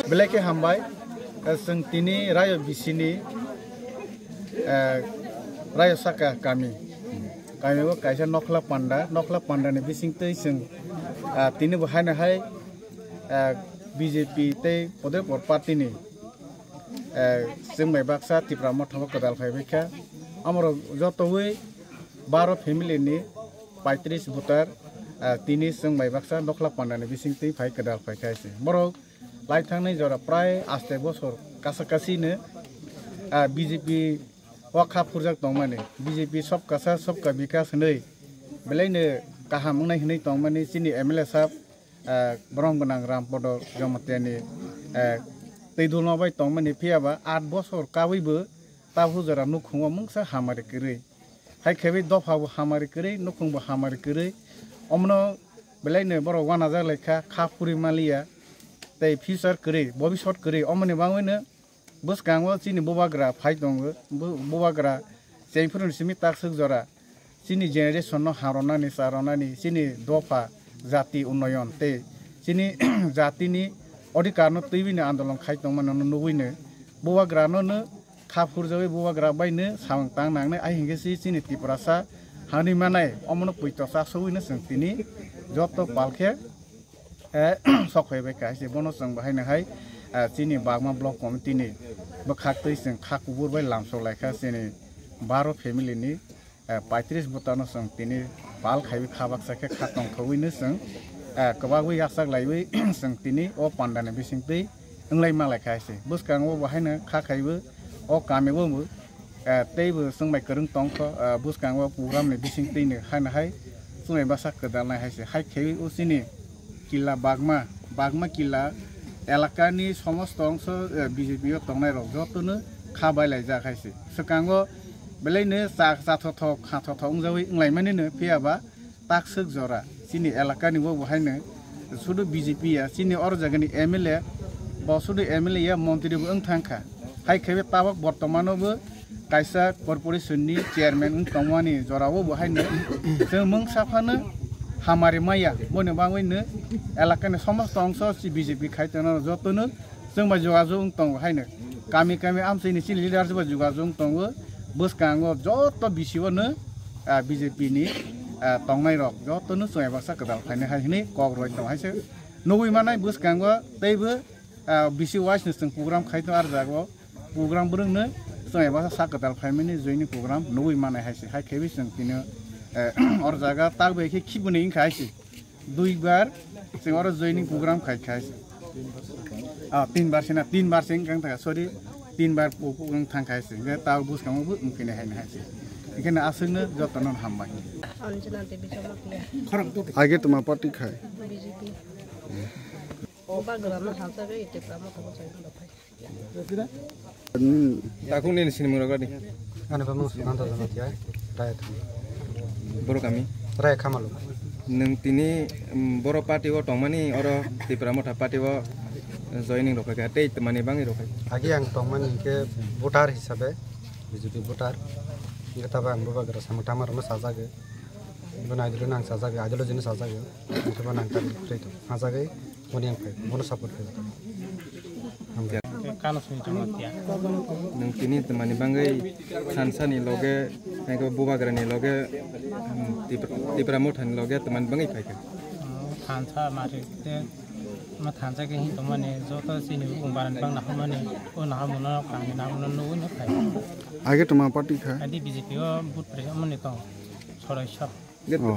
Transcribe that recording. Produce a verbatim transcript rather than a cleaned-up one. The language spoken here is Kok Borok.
Belai khe hambai, eh, chwng tini rayo bisini, eh, rayo saka kami. Kami o kaisa nokhla panda, nokhla panda ni bising twi chwng, ah, tini bo haino hai, eh, B J P tei Podepur party ni, eh, chwng bai baksa Tipra Motha o kwdal phai bai kha. Amoro jotowi baro family ni paitris voter, ah, tini chwng bai baksa nokhla panda ni bising twi phai kwdal phai kha se. Borok lai thangnai jora prai aste bosor kasa kasino, ah, B J P o kha phurjak tongmani, B J P sob kasa sob ka bikas hinwi belaino kaham wngnai hinwi tongmani chini M L A sab, ah, borom gwnang Rampodo Jamatia ni, ah, twi dulma bai tongmani phiya ba aat bosor kawi bo tabuk jora nukhungo mungsa hamari kwrwi. Hai khe bai dopha bo hamari kwrwi, nukhung bo hamari kwrwi. Omono belaino borok uanajak lai kha, kha phuri maliya, tei future kwrwi, bobisot kwrwi. Omoni bagwino bwskango chini bubagra phai tongo, bu-, bubagra chengphuru ni simi takswk jora chini generation no harwnani, charwnani, chini dopha jati unnoyon tei chini jatini odhikar no twiwi no andolon khai tongmani no nugwi no bubagra no no kha phurjawi bubagra bai no samung tang nangnai, ai hinkhe si chini Tiprasa hani manai omono puito chasogwi no chwng tini joto pal khe, eh, sok phai bai kha se. Bono chwng bahai no hai, eh, chini Bagma Block Committee ni bwkhak twi chwng kha kubur bai lamsok lai kha chini baro family ni, eh, paitris bwtano chwng tini pal khaiwi kha baksa khe kha tongthogwi no chwng, eh, kwbagwi yakchak laiwi chwng tini o panda ni bising twi wnglai malai kha se. Bwskango bo haino kha khaiwi o kami o bo, eh, tei bo chwng bai kwrwng tong kho, eh, bwskango program ni bising twi no haino hai chwng bai baksa kwdal nai hai se. Hai khaiwi o chini killa Bagma, Bagma killa elakani somosto ongso, eh, B J P o tongnai rok jotono kha bai lai jak hai se. Swkango belai no cha-, chathothok, khathothok wngjawi wnglaimani no, phiya ba takswk jora chini elakani bo bo haino sudu B J P ya, chini oro jagani M L A, bo sudu M L A ya, montri bo wng thang kha. Hai khe tabok bortomano bo kaisa corporation ni chairman wng tongmani jorao bo haino chwng mungsa phano hamari maya, boni bagwi no elakani somosto ongso si B J P khai tongo jotono chwng bai jogajog wng tongo haino kami kami amchaini chini leader bai jogajog wng tongo. Bwskango joto B C O no, ah, B J P ni, ah, tongnai rok jotono chwng bai baksa kwtal phainai hai hinwi kok roi tongo hai se nugwi manai. Bwskango teibo, ah, B C O wise no chwng program khai tongo, ar jago program bwrwngno chwng bai baksa sak kwtal phaimani joining program nugwi manai hai se. Hai khe bai chwng tini, eh, or jaga tak bai khe khibini wngkha hai se. Duibar chwng oro joining program khai khai se. Ah, tinbar se na, tinbar se wngkha, sorry, tinbar pu-, pu-, wng thang khai se. Hingke tao bwskango bo wngkhe hai hai se. Hingke aswkno jotono hambai. Anjana Devi Jamatia. Age tuma party khai. B J P. Oba gora ma halta be ite kama kama chai. Takhuk nini sinimung rok di. Ani bamung Sukanta Jamatia, Raya Khama. Boro kami? Raya Khama lo. Nwng tini, mm, boro party o tongmani, oro Tipra Motha party o joining rok kha, tei twmani bangwi rok kha? Agi ang tongmani hingke voter hisabe, B J P voter. Hingke tabo ang bubagra samung tangma rokno sajagwi. Bono ideology no ang sajagwi, ideology no sajagwi. Hingke bono ang tabuk tei tong. Sajagwi. Boni ang phai, bono support khe. Kano sini chama tiya. Nwng tini twmani bangwi thansa ni loge, ego bubagra ni loge, um, Tipra, Tipra Motha ni loge twmani bangwi phai kha. Thansa mari te, ma thansa ke hin tongmani joto chini bung baran bang na hamani, o na hamuno kami na hamuno nugwi no phai. Age tuma party kha? Adi B J P o vote pre hamani tong, sorai sok. Oh.